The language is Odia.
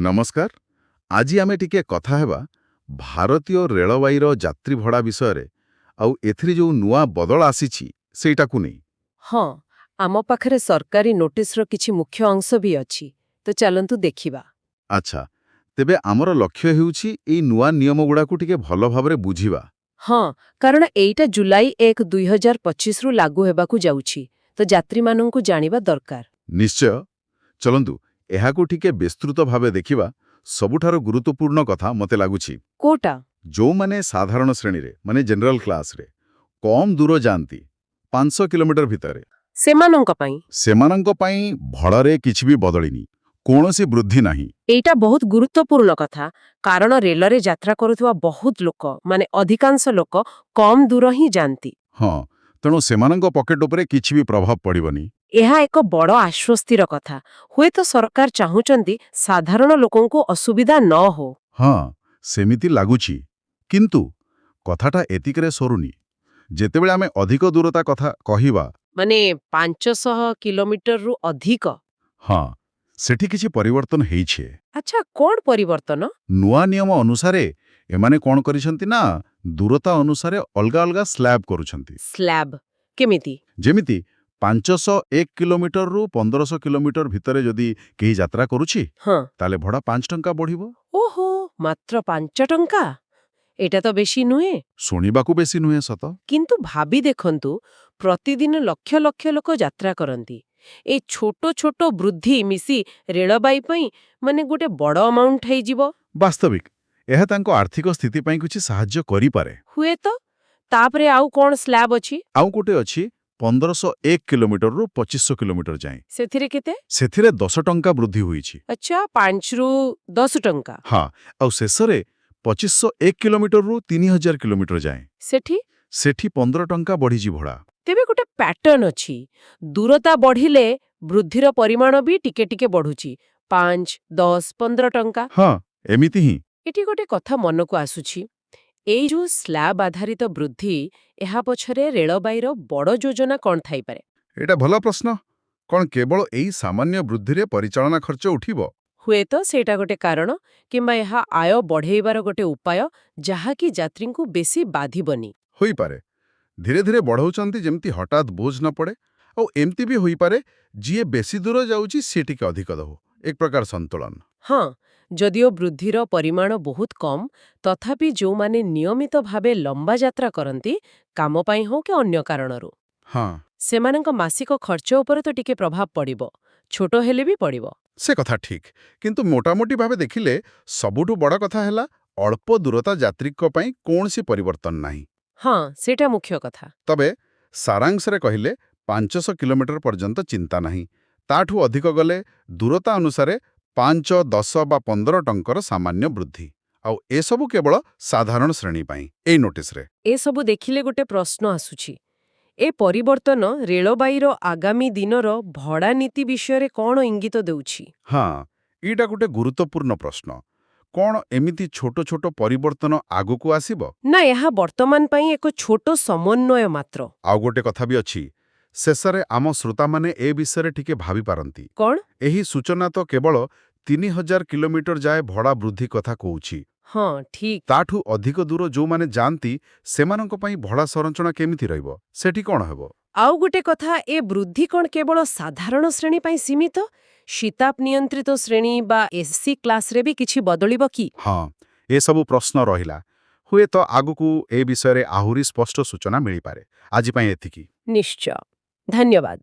ନମସ୍କାର। ଆଜି ଆମେ ଟିକେ କଥା ହେବା ଭାରତୀୟ ରେଳବାଇର ଯାତ୍ରୀ ଭଡ଼ା ବିଷୟରେ ଆଉ ଏଥିରେ ଯୋଉ ନୂଆ ବଦଳ ଆସିଛି ସେଇଟାକୁ ନେଇ। ହଁ, ଆମ ପାଖରେ ସରକାରୀ ନୋଟିସର କିଛି ମୁଖ୍ୟ ଅଂଶ ବି ଅଛି। ତ ଚାଲନ୍ତୁ ଦେଖିବା। ଆଚ୍ଛା, ତେବେ ଆମର ଲକ୍ଷ୍ୟ ହେଉଛି ଏଇ ନୂଆ ନିୟମଗୁଡ଼ାକୁ ଟିକେ ଭଲ ଭାବରେ ବୁଝିବା। ହଁ, କାରଣ ଏଇଟା ଜୁଲାଇ 1, 2025ରୁ ଲାଗୁ ହେବାକୁ ଯାଉଛି। ତ ଯାତ୍ରୀମାନଙ୍କୁ ଜାଣିବା ଦରକାର। ନିଶ୍ଚୟ। ଚଲନ୍ତୁ ଏହାକୁ ଟିକେ ବିସ୍ତୃତ ଭାବେ ଦେଖିବା। ସବୁଠାରୁ ଗୁରୁତ୍ୱପୂର୍ଣ୍ଣ କଥା ମୋତେ ଲାଗୁଛି କୋଉଟା? ଯୋଉମାନେ ସାଧାରଣ ଶ୍ରେଣୀରେ, ମାନେ ଜେନେରାଲ କ୍ଲାସରେ କମ୍ ଦୂର ଯାଆନ୍ତି, 500 କିଲୋମିଟର ଭିତରେ, ସେମାନଙ୍କ ପାଇଁ? ସେମାନଙ୍କ ପାଇଁ ଭଡ଼ାରେ କିଛି ବି ବଦଳିନି, କୌଣସି ବୃଦ୍ଧି ନାହିଁ। ଏଇଟା ବହୁତ ଗୁରୁତ୍ୱପୂର୍ଣ୍ଣ କଥା, କାରଣ ରେଳରେ ଯାତ୍ରା କରୁଥିବା ବହୁତ ଲୋକ, ମାନେ ଅଧିକାଂଶ ଲୋକ କମ୍ ଦୂର ହିଁ ଯାଆନ୍ତି। ହଁ, ତେଣୁ ସେମାନଙ୍କ ପକେଟ ଉପରେ କିଛି ବି ପ୍ରଭାବ ପଡ଼ିବନି। ଏହା ଏକ ବଡ଼ ଆଶ୍ୱସ୍ତିର କଥା। ହୁଏତ ସରକାର ଚାହୁଁଛନ୍ତି ସାଧାରଣ ଲୋକଙ୍କୁ ଅସୁବିଧା ନ ହଉ। ହଁ, ସେମିତି ଲାଗୁଛି। କିନ୍ତୁ କଥାଟା ଏତିକିରେ ସରୁନି। ଯେତେବେଳେ ଆମେ ଅଧିକ ଦୂରତା କଥା କହିବା, ମାନେ 500 କିଲୋମିଟରରୁ ଅଧିକ। ହଁ, ସେଠି କିଛି ପରିବର୍ତ୍ତନ ହେଇଛି। ଆଚ୍ଛା, କଣ ପରିବର୍ତ୍ତନ? ନୂଆ ନିୟମ ଅନୁସାରେ ଏମାନେ କଣ କରିଛନ୍ତି ନା, ଦୂରତା ଅନୁସାରେ ଅଲଗା ଅଲଗା ସ୍ଲାବ୍ କରୁଛନ୍ତି। ସ୍ଲାବ୍ କେମିତି? ଯେମିତି 501 କିଲୋମିଟରରୁ 1500 କିଲୋମିଟର ଭିତରେ ଯଦି କେହି ଯାତ୍ରା କରୁଛି, ତାହେଲେ ଭଡ଼ା 5 ଟଙ୍କା ବଢ଼ିବ। ଓହୋ, ମାତ୍ର 5 ଟଙ୍କା? ଏଇଟା ତ ବେଶୀ ନୁହେଁ। ଶୁଣିବାକୁ ବେଶୀ ନୁହେଁ ସତ। କିନ୍ତୁ ଭାବି ଦେଖନ୍ତୁ, ପ୍ରତିଦିନ ଲକ୍ଷ ଲକ୍ଷ ଲୋକ ଯାତ୍ରା କରନ୍ତି। ଏଇ ଛୋଟ ଛୋଟ ବୃଦ୍ଧି ମିଶି ରେଳବାଇ ପାଇଁ ମାନେ ଗୋଟେ ବଡ଼ ଆମାଉଣ୍ଟ ହେଇଯିବ। ବାସ୍ତବିକ ଏହା ତାଙ୍କ ଆର୍ଥିକ ସ୍ଥିତି ପାଇଁ କିଛି ସାହାଯ୍ୟ କରିପାରେ। ହୁଏତ। ତାପରେ ଆଉ କଣ ସ୍ଲାବ୍ ଅଛି? ଆଉ ଗୋଟେ ଅଛି, 1501 କିଲୋମିଟରରୁ 2500 କିଲୋମିଟର ଯାଏଁ। ସେଥିରେ କେତେ? ସେଥିରେ 10 ଟଙ୍କା ବୃଦ୍ଧି ହୋଇଛି। ଆଚ୍ଛା, 5ରୁ 10 ଟଙ୍କା। ହଁ, ଆଉ ଶେଷରେ 2501 କିଲୋମିଟରରୁ 3000 କିଲୋମିଟର ଯାଏଁ। ସେଠି? ସେଠି 15 ଟଙ୍କା ବଢ଼ିଛି ଭଡ଼ା। ତେବେ ଗୋଟେ ପ୍ୟାଟର୍ନ ଅଛି। ଦୂରତା ବଢ଼ିଲେ ବୃଦ୍ଧିର ପରିମାଣ ବି ଟିକେ ଟିକେ ବଢୁଛି, 5, 10, 15 ଟଙ୍କା। ହଁ, ଏମିତି ହିଁ। ଏଠି ଗୋଟେ କଥା ମନକୁ ଆସୁଛି। ଏଇ ଯୋଉ ସ୍ଲାବ୍ ଆଧାରିତ ବୃଦ୍ଧି, ଏହା ପଛରେ ରେଳବାଇର ବଡ଼ ଯୋଜନା କଣ ଥାଇପାରେ? ଏଇଟା ଭଲ ପ୍ରଶ୍ନ। କଣ କେବଳ ଏଇ ସାମାନ୍ୟ ବୃଦ୍ଧିରେ ପରିଚାଳନା ଖର୍ଚ୍ଚ ଉଠିବ? ହୁଏତ ସେଇଟା ଗୋଟେ କାରଣ, କିମ୍ବା ଏହା ଆୟ ବଢ଼େଇବାର ଗୋଟେ ଉପାୟ, ଯାହାକି ଯାତ୍ରୀଙ୍କୁ ବେଶୀ ବାଧିବନି। ହୋଇପାରେ। ଧୀରେ ଧୀରେ ବଢ଼ଉଛନ୍ତି ଯେମିତି ହଠାତ୍ ବୋଝ ନ ପଡ଼େ। ଆଉ ଏମିତି ବି ହୋଇପାରେ, ଯିଏ ବେଶୀ ଦୂର ଯାଉଛି ସିଏ ଟିକେ ଅଧିକ ଦେବ। ଏକ ପ୍ରକାର ସନ୍ତୁଳନ। ହଁ, ଯଦିଓ ବୃଦ୍ଧିର ପରିମାଣ ବହୁତ କମ୍, ତଥାପି ଯେଉଁମାନେ ନିୟମିତ ଭାବେ ଲମ୍ବା ଯାତ୍ରା କରନ୍ତି, କାମ ପାଇଁ ହଉ କି ଅନ୍ୟ କାରଣରୁ, ସେମାନଙ୍କ ମାସିକ ଖର୍ଚ୍ଚ ଉପରେ ତ ଟିକେ ପ୍ରଭାବ ପଡ଼ିବ, ଛୋଟ ହେଲେ ବି ପଡ଼ିବ। ସେ କଥା ଠିକ୍। କିନ୍ତୁ ମୋଟାମୋଟି ଭାବେ ଦେଖିଲେ ସବୁଠୁ ବଡ଼ କଥା ହେଲା, ଅଳ୍ପ ଦୂରତା ଯାତ୍ରୀଙ୍କ ପାଇଁ କୌଣସି ପରିବର୍ତ୍ତନ ନାହିଁ। ହଁ, ସେଇଟା ମୁଖ୍ୟ କଥା। ତବେ ସାରାଂଶରେ କହିଲେ, 500 କିଲୋମିଟର ପର୍ଯ୍ୟନ୍ତ ଚିନ୍ତା ନାହିଁ। ତାଠୁ ଅଧିକ ଗଲେ ଦୂରତା ଅନୁସାରେ 5, 10 ବା 15 ଟଙ୍କାର ସାମାନ୍ୟ ବୃଦ୍ଧି। ଆଉ ଏସବୁ କେବଳ ସାଧାରଣ ଶ୍ରେଣୀ ପାଇଁ ଏଇ ନୋଟିସରେ। ଏସବୁ ଦେଖିଲେ ଗୋଟେ ପ୍ରଶ୍ନ ଆସୁଛି। ଏ ପରିବର୍ତ୍ତନ ରେଳବାଇର ଆଗାମୀ ଦିନର ଭଡ଼ା ନୀତି ବିଷୟରେ କଣ ଇଙ୍ଗିତ ଦେଉଛି? ହଁ, ଏଇଟା ଗୋଟେ ଗୁରୁତ୍ୱପୂର୍ଣ୍ଣ ପ୍ରଶ୍ନ। କଣ ଏମିତି ଛୋଟ ଛୋଟ ପରିବର୍ତ୍ତନ ଆଗକୁ ଆସିବ? ନା ଏହା ବର୍ତ୍ତମାନ ପାଇଁ ଏକ ଛୋଟ ସମନ୍ୱୟ ମାତ୍ର? ଆଉ ଗୋଟେ କଥା ବି ଅଛି। ଶେଷରେ ଆମ ଶ୍ରୋତାମାନେ ଏ ବିଷୟରେ ଟିକେ ଭାବିପାରନ୍ତି। କଣ? ଏହି ସୂଚନା ତ କେବଳ 3000 କିଲୋମିଟର ଯାଏ ଭଡ଼ା ବୃଦ୍ଧି କଥା କହୁଛି। ହଁ ଠିକ୍ ତାଠୁ ଅଧିକ ଦୂର ଯେଉଁମାନେ ଯାଆନ୍ତି, ସେମାନଙ୍କ ପାଇଁ ଭଡ଼ା ସଂରଚନା କେମିତି ରହିବ? ସେଠି କଣ ହେବ? ଆଉ ଗୋଟେ କଥା, ଏ ବୃଦ୍ଧି କଣ କେବଳ ସାଧାରଣ ଶ୍ରେଣୀ ପାଇଁ ସୀମିତ? ଶୀତାପ ନିୟନ୍ତ୍ରିତ ଶ୍ରେଣୀ ବା ଏସି କ୍ଲାସରେ ବି କିଛି ବଦଳିବ କି? ହଁ, ଏସବୁ ପ୍ରଶ୍ନ ରହିଲା। ହୁଏତ ଆଗକୁ ଏ ବିଷୟରେ ଆହୁରି ସ୍ପଷ୍ଟ ସୂଚନା ମିଳିପାରେ। ଆଜି ପାଇଁ ଏତିକି। ନିଶ୍ଚୟ, ଧନ୍ୟବାଦ।